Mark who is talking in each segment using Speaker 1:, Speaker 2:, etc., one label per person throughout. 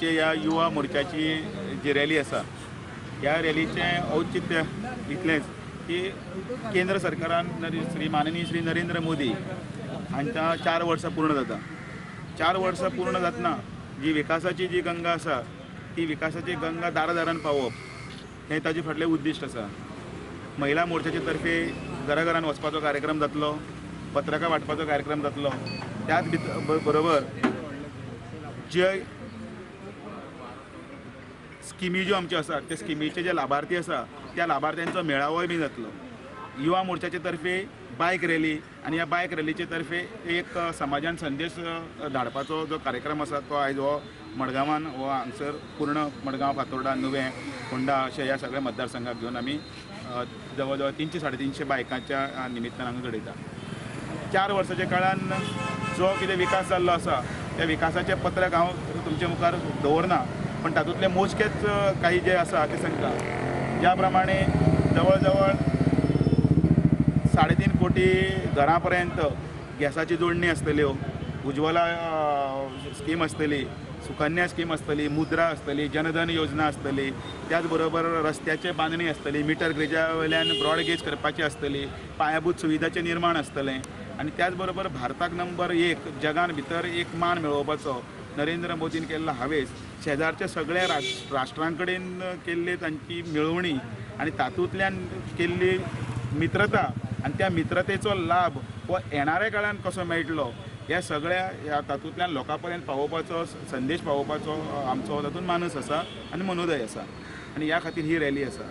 Speaker 1: आयचे ह्या युवा मोर्चाची जी रॅली आसा ह्या रॅलीचें औचित्य इतलेंच की केंद्र सरकारान श्री माननीय श्री नरेंद्र मोदी हांच्या 4 वर्सां पूर्ण जाता। 4 वर्सां पूर्ण जातना जी विकासाची जी गंगा आसा ती विकासाची गंगा दारादारान पावोवप हें ताजे फाटलें उद्दिश्ट आसा। महिला मोर्चाचे तर्फे घराघरान वचपाचो कार्यक्रम जातलो, पत्रकां वांटपाचो कार्यक्रम जातलो। त्याच बरोबर जे स्किमी ज्यो आमच्यो आसात त्या स्किमीचे जे लाभार्थी आसा त्या लाभार्थ्यांचो मेळावोय बी जातलो। युवा मोर्चाचे तर्फे बायक रॅली आनी ह्या बायक रॅलीचे तर्फे एक समाजान संदेश धाडपाचो जो कार्यक्रम आसा तो आयज हो मडगांवान हो हांगसर पूर्ण मडगांव, फातोर्डा, नुवें, होंडा अशे ह्या सगळ्या मतदारसंघाक घेवन आमी जवळ जवळ 300 350 बायकांच्या निमित्तान हांगा घडयता। 4 वर्साच्या काळान जो कितें विकास जाल्लो आसा त्या विकासाचें पत्रक हांव तुमचे मुखार दवरना, पण तातूंतले मोजकेच काही जे आसा ते सांगता। ज्या प्रमाणे जवळ जवळ 3.5 कोटी घरां पर्यंत गॅसाची जोडणी आसतल्यो, उज्ज्वला स्कीम आसतली, सुकन्या स्कीम आसतली, मुद्रा आसतली, जनधन योजना आसतली, त्याच बरोबर रस्त्याचे बांदणी आसतली, मिटर ग्रेजा वयल्यान ब्रॉड गेज करपाची आसतली, पायाभूत सुविधाचें निर्माण आसतलें आनी त्याच बरोबर भारताक नंबर 1 जगान भितर एक मान मेळोवपाचो नरेंद्र मोदीन केल्लो हावेस, शेजारच्या सगळ्या राष्ट्रां कडेन केल्ली तांची मेळोवणी आनी तातूंतल्यान केल्ली मित्रता आनी त्या मित्रतेचो लाभ हो येणाऱ्या काळान कसो मेळटलो ह्या सगळ्या ह्या तातूंतल्यान लोकां पर्यंत पावोवपाचो संदेश पावोवपाचो आमचो तातूंत मानस आसा आनी मनोदय आसा आनी ह्या खातीर ही रॅली आसा।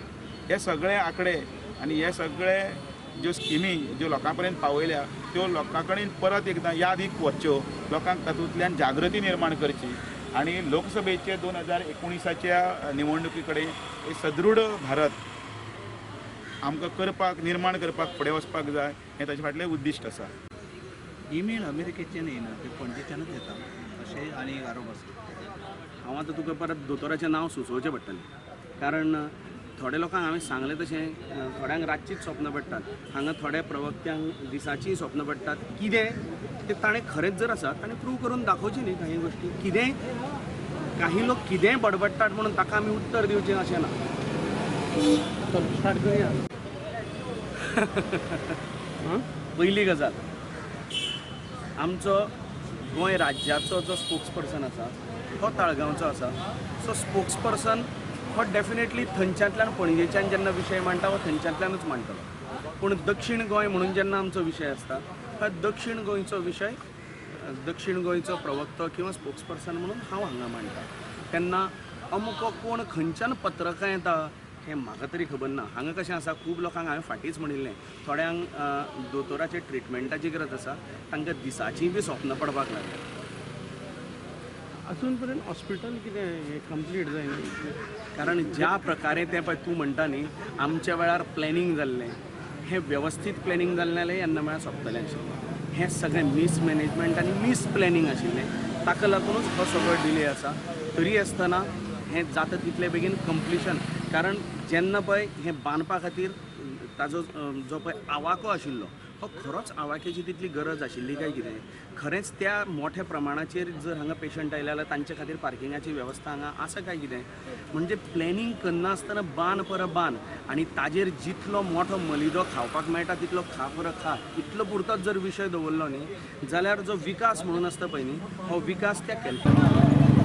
Speaker 1: हे सगळे आंकडे आनी हे सगळे ज्यो स्किमी ज्यो लोकां पर्यंत पावयल्या त्यो लोकां कडेन परत एकदां यादीक वच्च्यो, लोकांक तातूंतल्यान जागृती निर्माण करची आनी लोकसभेचे 2019च्या निवडणुकी कडेन एक सदृढ भारत आमकां करपाक निर्माण करपाक फुडें वचपाक जाय हें ताचे फाटलें उद्दिश्ट आसा।
Speaker 2: इमेल अमेरिकेच्यान येयना, ते पणजेच्यानूच येता अशें आनी एक आरोप आसा।
Speaker 3: हांव आतां तुका परत दोतोराचें नांव सुचोवचें पडटलें, कारण थोडे लोकांक हांवें सांगलें तशें थोड्यांक रातचीच स्वप्नां पडटात, हांगा थोड्या प्रवक्त्यांक दिसाचीय स्वप्नां पडटात। कितें तें ताणें खरेंच जर आसा ताणें प्रूव करून दाखोवचें न्ही। काही गोश्टी कितेंय काही लोक कितेंय बडबडटात म्हणून ताका आमी उत्तर दिवचें अशें ना।
Speaker 2: स्टार्ट करुया।
Speaker 3: पयली गजाल, आमचो गोंय राज्याचो जो स्पोक्स पर्सन आसा तो ताळगांवचो आसा। सो स्पोक्स पर्सन हो डेफिनेटली थंयच्यांतल्यान पणजेच्यान जेन्ना विशय मांडटा हो थंयच्यांतल्यानूच मांडटलो, पूण दक्षीण गोंय म्हणून जेन्ना आमचो विशय आसता हा दक्षीण गोंयचो विशय दक्षीण गोंयचो प्रवक्तो किंवा स्पोक्स पर्सन म्हणून हांव हांगा मांडटा। तेन्ना अमको कोण खंयच्यान पत्रकां येता हें म्हाका तरी खबर ना। हांगा कशें आसा, खूब लोकांक हांवें फाटींच म्हणिल्लें, थोड्यांक दोतोराचे ट्रिटमेंटाची गरज आसा, तांकां दिसाचीं बी स्वप्नां पडपाक लागल्या।
Speaker 2: अजून पर्यंत हॉस्पिटल कितें कंप्लीट जायना,
Speaker 3: कारण ज्या प्रकारे तें पळय तूं म्हणटा न्ही आमच्या वेळार प्लॅनिंग जाल्लें, हें वेवस्थीत प्लॅनिंग जाल्लें जाल्यार येन्ना म्हळ्यार सोंपतलें आशिल्लें। हें सगळें मिसमॅनेजमेंट आनी मिसप्लॅनिंग आशिल्लें, ताका लागुनूच हो सगळो डिले आसा। तरी आसतना हें जाता तितले बेगीन कंप्लिशन, कारण जेन्ना पळय हें बांदपा खातीर ताजो जो पळय आवाको आशिल्लो हो खरोच आवाक्याची तितली गरज आशिल्ली काय कितें, खरेंच त्या मोठ्या प्रमाणाचेर जर हांगा पेशंट आयले जाल्यार तांचे खातीर पार्किंगाची वेवस्था हांगा आसा काय कितें, म्हणजे प्लॅनिंग करनासतना बांद परत बांद आनी ताजेर जितलो मोठो मलिदो खावपाक मेळटा तितलो खा परत खा, इतलो पुरतोच जर विशय दवरलो न्ही जाल्यार जो विकास म्हणून आसता पळय न्ही हो विकास त्या कॅल्क्युलेशन